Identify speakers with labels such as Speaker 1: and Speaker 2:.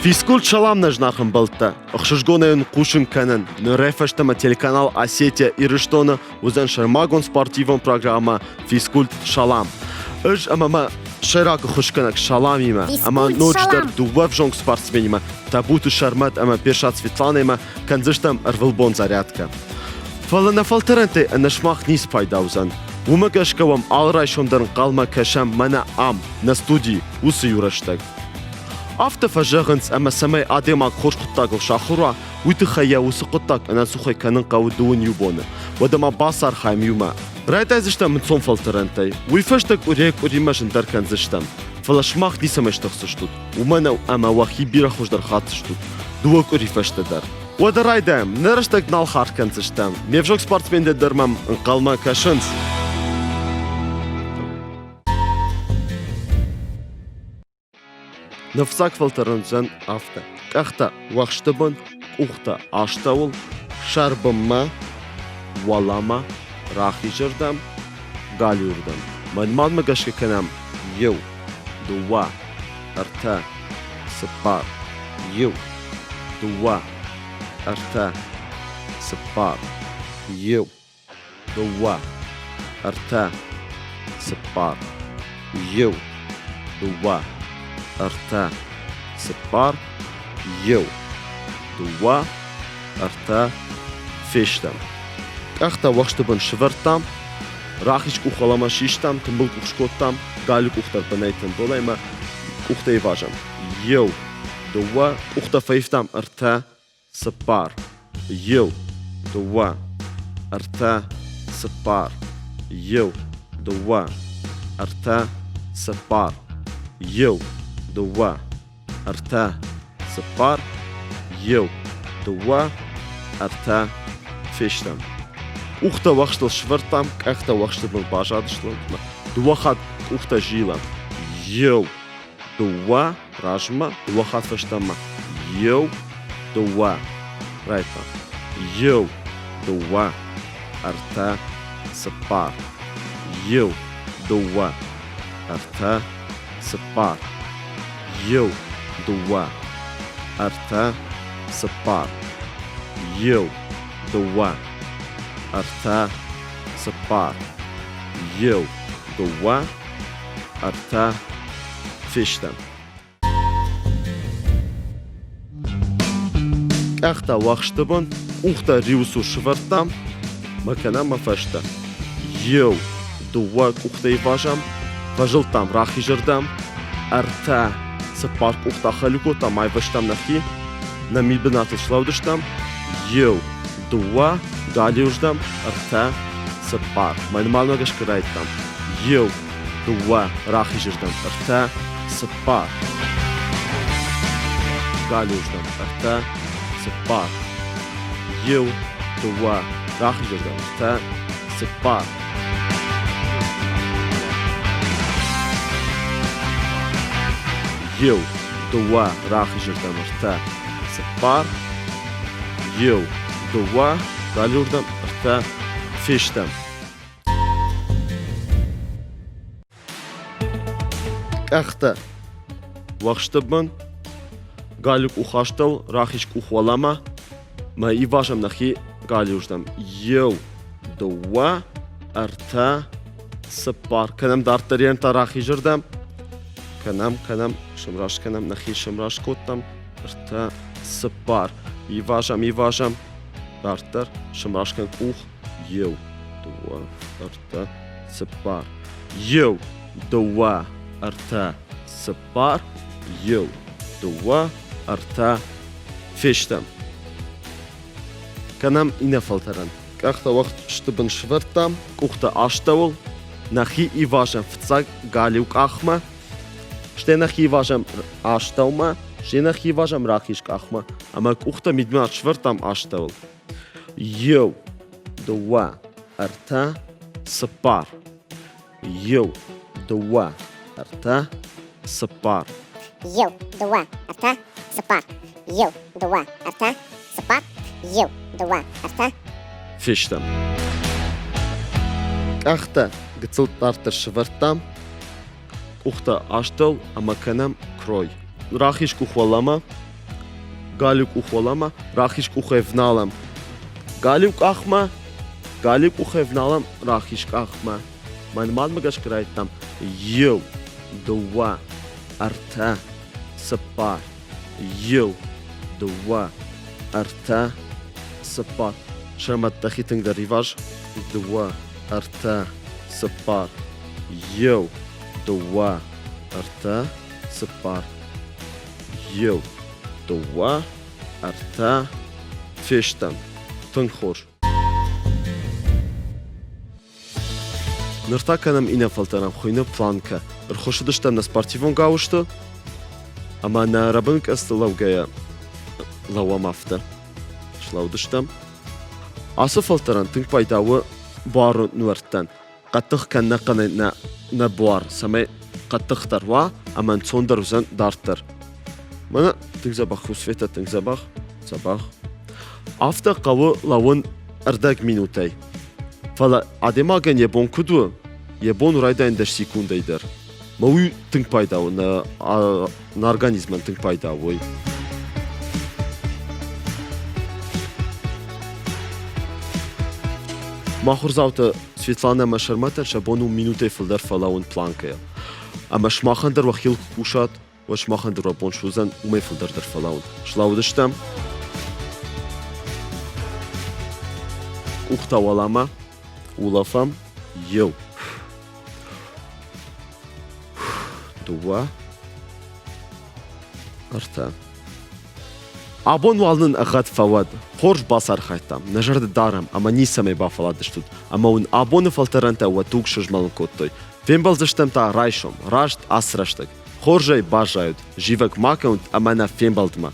Speaker 1: Физкульт салам нӕ зынаргъ ӕмбӕлттӕ! Ӕхсызгонӕй уын хъусын кӕнын, нырӕй фӕстӕмӕ телеканал Осетия Ирыстоны уыдзӕн сӕрмагонд спортивон программӕ Физкульт Салам. Ӕз ӕмӕ мӕ сӕйраг ӕххуысгӕнӕг Саламимӕ ӕмӕ ноджыдӕр дыууӕ ӕвзонг спортсменимӕ Табуты Сӕрмӕт ӕмӕ Персат Светланӕимӕ кӕндзыстӕм ӕрвылбон зарядкӕ. Фӕлӕ нӕ фӕлтӕрӕнтӕй ӕнӕ сымах ницы пайда уыдзӕн. Уымӕ гӕсгӕ уӕм алы райсом дӕр ӕнхъӕлмӕ кӕсӕм мӕнӕ ам, нӕ студийы, уыцы иу рӕстӕг. Афтӕ фӕзӕгъынц, ӕмӕ цӕмӕй адӕймаг хорз хъуыддагыл сахуыр уа, уый тыххӕй йӕ уыцы хъуыддаг ӕнӕцухӕй кӕнын хъӕуы дыууын иу боны. Уӕдӕ ма бацархайӕм иумӕ. Райдайдзыстӕм ӕнцон фӕлтӕрӕнтӕй. Уый фӕстӕ къуырийӕ-къуыримӕ зындӕр кӕндзыстӕм. Фӕлӕ сымах ницӕмӕй стыхсдзыстут, уымӕн ӕмӕ уӕхи бирӕ хуыздӕр хатдзыстут дыууӕ къуыри фӕстӕ дӕр. Уӕдӕ райдайӕм, нӕ рӕстӕг нал хардз кӕндзыстӕм. Ме взонг спортсментӕ дӕр мӕм ӕнхъӕлмӕ кӕсынц. Ныфсаг фӕлтӕрӕн уыдзӕн афтӕ: къӕхтӕ уӕхсты бын, къухтӕ астӕуыл, сӕр бынмӕ, уӕлӕмӕ, рахизырдӕм, галиуырдӕм. Мӕнмӕ гӕсгӕ кӕнӕм иу, дыууӕ, ӕртӕ, цыппар, иу, дыууӕ, ӕртӕ, цыппар, иу. Дыууӕ, ӕртӕ, цыппар. Иу, дыууӕ, ӕртӕ, цыппар. Иу, дыууӕ, ӕртӕ, фестӕм. Къӕхтӕ уӕхсты бын сывӕрдтам, рахиз къух уӕлӕмӕ систам, тымбыл къух скодтам, галиу къух дӕр бынӕй тымбыл ӕмӕ къухтӕ ивазӕм. Иу, дыууӕ, къухтӕ фӕивтам ӕртӕ, цыппар, иу, дыууӕ, ӕртӕ, цыппар, иу, дыууӕ, ӕртӕ, цыппар, иу, дыууӕ, ӕртӕ, цыппар, иу, дыууӕ, ӕртӕ, фестӕм. Къухтӕ уӕхстыл сывӕрдтам, къӕхтӕ уӕхсты бын базадысты. Дыууӕ хатт къухтӕ зилӕм. Иу, дыууӕ, размӕ, дыууӕ хатт фӕстӕмӕ. Иу, дыууӕ, райдта. Иу, дыууӕ, ӕртӕ, цыппар. Иу, дыууӕ, ӕртӕ, цыппар. Иу, дыууӕ, ӕртӕ, цыппар. Иу, дыууӕ, ӕртӕ, цыппар. Иу, дыууӕ, ӕртӕ, фестӕм. Къӕхтӕ уӕхсты бын, къухтӕ риуы цур сывӕрдтам, мӕ кӕнӕ мӕ фӕстӕ. Иу, дыууӕ къухтӕ ивазӕм, фӕзылдтам рахизырдӕм, ӕртӕ, цыппар къухтӕ ахӕлиу кодтам, айвӕзтам нӕхи, нӕ мидбынатыл слӕудыстӕм, иу, дыууӕ, галиуырдӕм, ӕртӕ, цыппар. Мӕнмӕ гӕсгӕ райдтам. Иу, дыууӕ, рахизырдӕм, ӕртӕ, цыппар. Галиуырдӕм, ӕртӕ, цыппар. Иу, дыууӕ, рахизырдӕм, ӕртӕ, цыппар. Иу, дыууӕ, рахизырдӕм, ӕртӕ, цыппар. Иу, дыууӕ, галиуырдӕм, ӕртӕ, фестӕм. Къӕхтӕ уӕхсты бын, галиу къух астӕу, рахиз къух уӕлӕмӕ, мӕ ивазӕм нӕхи галиуырдӕм. Иу, дыууӕ, ӕртӕ, цыппар. Кӕнӕм дарддӕр йӕм та рахизырдӕм. Кӕнӕм, кӕнӕм, сымраст кӕнӕм, нӕхи сымраст кодтам. Ӕртӕ, цыппар. Ивазӕм, ивазӕм. Дарддӕр сымраст кӕн къух. Иу, дыууӕ, ӕртӕ, цыппар. Иу, дыууӕ, ӕртӕ, цыппар. Иу, дыууӕ, ӕртӕ. Фестӕм. Кӕнӕм иннӕ фӕлтӕрӕн. Къӕхтӕ уӕхсты бын сывӕрдтам, къухтӕ астӕуыл. Нӕхи ивазӕм фыццаг галиу къахмӕ, стӕй нӕхи ивазӕм астӕумӕ, стӕй нӕхи ивазӕм рахиз къахмӕ ӕмӕ къухтӕ мидмӕ сывӕрдтам астӕуыл. Иу, дыууӕ, ӕртӕ, цыппар. Иу, дыууӕ, ӕртӕ, цыппар.
Speaker 2: Иу, дыууӕ, ӕртӕ, цыппар. Иу, дыууӕ, ӕртӕ, цыппар. Иу, дыууӕ, ӕртӕ.
Speaker 1: Фестӕм. Къӕхтӕ гыццыл дарддӕр сывӕрдтам, къухтӕ астӕу ӕмӕ кӕнӕм крой. Рахиз къух уӕлӕмӕ. Галиу къух уӕлӕмӕ, рахиз къухӕй вналӕм. Галиу къахмӕ, галиу къухӕй вналӕм рахиз къахмӕ. Мӕ нымадмӕ гӕсгӕ райдыдтам иу, дыууӕ, ӕртӕ, цыппар, иу, дыууӕ, ӕртӕ, цыппар. Сӕрмӕт дӕхи тынгдӕр иваз. Дыууӕ, ӕртӕ, цыппар, иу, дыууӕ, ӕртӕ, цыппар. Иу, дыууӕ, ӕртӕ, фестӕм. Тынг хорз. Ныр та кӕнӕм иннӕ фӕлтӕрӕн, хуыйны планкӕ. Ӕрхуыссыдыстӕм нӕ спортивон гауызты ӕмӕ нӕ рӕбынкъӕдзты лӕугӕйӕ лӕууӕм афтӕ. Слӕудыстӕм. Ацы фӕлтӕрӕн тынг пайда у буары нуӕрттӕн. Хъӕддых кӕн нӕ хъӕнӕй нӕ, нӕ буар, цӕмӕй хъӕддыхдӕр уа ӕмӕ ӕнцондӕр уыдзӕн дарддӕр. Мӕнӕ тынг дзӕбӕх у Светӕ, тынг дзӕбӕх, дзӕбӕх. Афтӕ хъӕуы лӕууын ӕрдӕг минутӕй. Фӕлӕ адӕймагӕн йӕ бон куыд у, йӕ бон у райдайын дӕс секундӕй дӕр. Мӕ уый тынг пайда у, нӕ, нӕ организмӕн тынг пайда у уый. Махуырдзаутӕ Светланӕ ӕмӕ Сӕрмӕтӕн сӕ бон у минутӕй фылдӕр фӕлӕууын планкӕйӕ. Ӕмӕ сымахӕн дӕр уӕхи куы кусат, уӕд сымахӕн дӕр уӕ бон суыдзӕн уымӕй фылдӕр дӕр фӕлӕууын. Слӕууыдыстӕм. Къухтӕ уӕлӕмӕ, улӕфӕм, иу. Дыууӕ, ӕртӕ. Абон уал нын ӕгъгъӕд фӕуӕд. Хорз бацархайдтам, нӕ зӕрдӕ дарӕм ӕмӕ ницӕмӕй бафӕлладыстут, ӕмӕ уын абоны фӕлтӕрӕнтӕ уӕ туг сызмӕлын кодтой. Фембӕлдзыстӕм та райсом, раст ацы рӕстӕг. Хорзӕй баззайут, зивӕг ма кӕнут ӕмӕ нӕ фембӕлдмӕ.